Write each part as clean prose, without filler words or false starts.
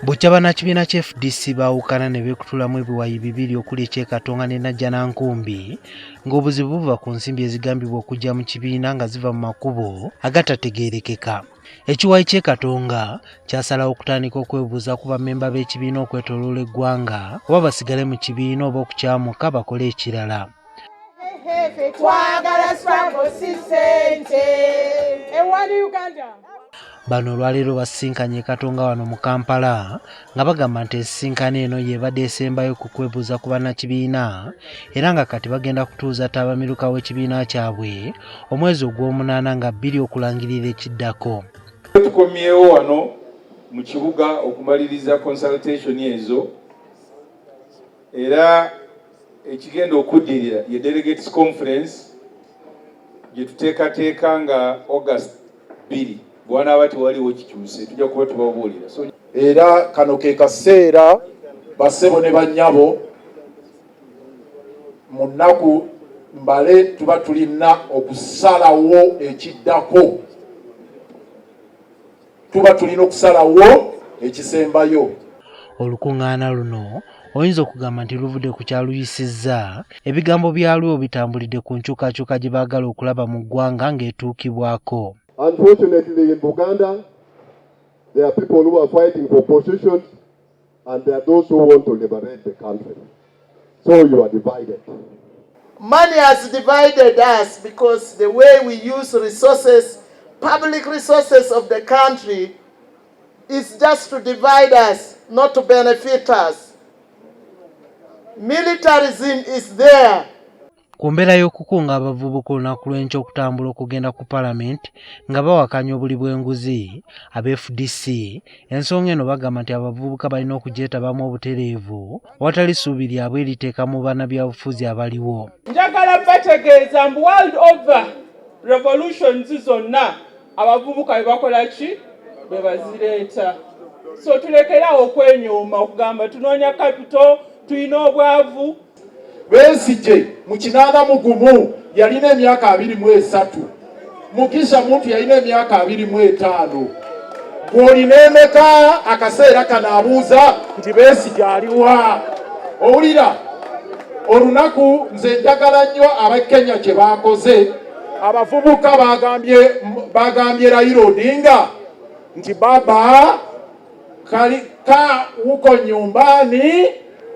Bukya bannakibiina kya FDC baawukana ne beekutulamu ebiwayi bibiri okuli eky'e Katonga ne Najjanankumbi ng'obuzibu buva ku nsimbi ezigambibwa okujja mu kibiina nga ziva mu makubo agatategeerekeka. Ekiwayi ky'e Katonga kyasalawo okutandika okwebuuza ku bammemba b'ekibiina okwetooloola eggwanga oba basigale mu kibiina oba okukyamuka bakole ekirala. Twagala struggle si ssente. Ewali Uganda. Bano olwaleero basisinkanye e Katonga wano mu Kampala nga bagamba nti ensisinkano eno y'ebadde esembayo ku kwebuuza ku bannakibiina era nga kati bagenda kutuuza ttabamiruka w'ekibiina kyabwe omwezi ogw'omunaana nga bbiri okulangirira ekiddako. Tukomyewo wano mu kibuga okumaliriza consultation ezo era ekigenda okuddirira ye delegates conference gye tuteekateeka nga August 2 bw'anaaba tewaliwo kikyuse tujja kuba tubabuulira. So, era kano ke kaseera bassebo ne bannyabo mu nnaku mbale tuba tulina okusalawo ekiddako, tuba tulina okusalawo ekisembayo. Olukuŋŋaana luno oyinza okugamba nti luvudde ku kyaluyisizza ebigambo byalwo bitambulidde ku nkyukakyuka gye baagala okulaba mu ggwanga ng'etuukibwako. Unfortunately, in Buganda, there are people who are fighting for positions and there are those who want to liberate the country. So you are divided. Money has divided us because the way we use resources, public resources of the country, is just to divide us, not to benefit us. Militarism is there. Ku mbeera y'okukunga abavubuka olunaku lw'enkya okutambula okugenda ku palamenti nga bawakanya obuli bw'enguzi, aba FDC ensonga eno bagamba nti abavubuka balina okugyetabamu obutereevu awatali ssuubi lyabwe eriteeka mu bannabyabufuzi abaliwo. Njagala bategeeza mbu world over, revolutions zonna abavubuka be bakola ki, be bazireeta. So tulekerawo okwenyooma okugamba tunoonya capital, tulina obwavu. Besigye mu 81 yalina emyaka 23, Mugisha Muntu yalina emyaka 25. Gw'olina emeka akaseera kano abuuza nti Besigye aliwa? Owulira olunaku nze njagala nnyo Abakenya kye bakoze. Abavubuka bagambye bagambye Raila Odinga nti baba kaa huko nyumbani,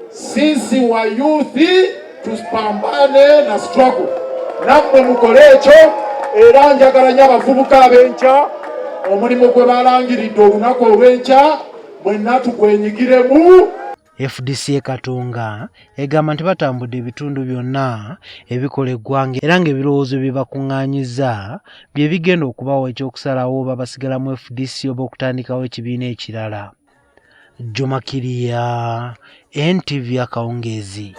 sisi wa youth tupambane na struggle. Nammwe mukole ekyo era njagala nnyo abavubuka ab'enkya omulimu gwe balangiridde olunaku olw'enkya mwenna tugwenyigiremu. FDC e Katonga egamba nti batambudde ebitundu byonna ebikola eggwanga era ng'ebirowoozo bye bakuŋŋaanyizza bye bigenda okubawa ekyokusalawo oba basigala mu FDC oba okutandikawo ekibiina ekirala. Juma Kiriya, NTV akawungeezi.